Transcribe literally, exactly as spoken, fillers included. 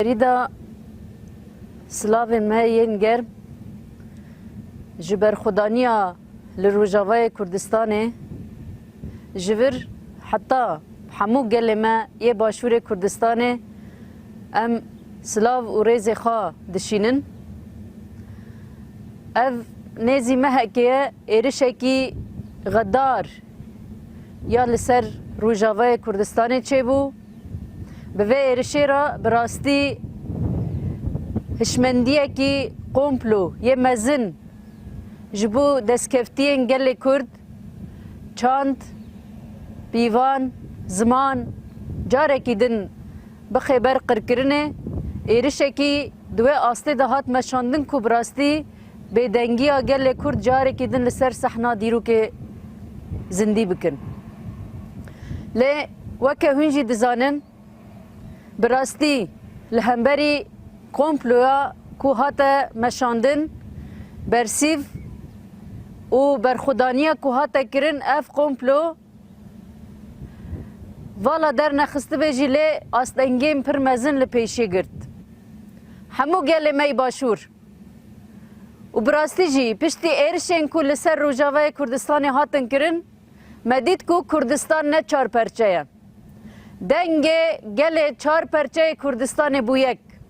Serî de silavên me yên germ ji berxwedaniya li Rojavayê Kurdistanê ji vir heta hemû gelê me yê Başûrê Kurdistanê em silav û rêzê xwe dişînin. Ev nêzî mehekê ye êrişekî xedar ya li ser Rojavayê Kurdistanê çêbû. Bi vê êrişê re bi rastî hişmendiyekî komplo yê mezin ji bo destkeftiyên gelê Kurd, çand, pîvan, ziman carekî din bixe ber qirkirinê, êrişekî di wê astê de hat meşandin ku bi rastî bêdengiya gelê Kurd carekî din li ser sehna dîrokê zindî bikin. Lê weke hûn jî dizanin, bi rastî li hemberî komploya ku hate meşandin, bersîv û berxwedaniya ku hate kirin, ev komplo vala dernexistibê jî lê astengên pir mezin li pêşî girt. Hemû gelê me yê Başûr û bi rastî jî piştî êrişên ku li ser Rojavayê Kurdistanê hatin kirin, me dît ku Kurdistan ne çar perçe ye. Dengê gelê çar perçeyê Kurdistanê bû yek.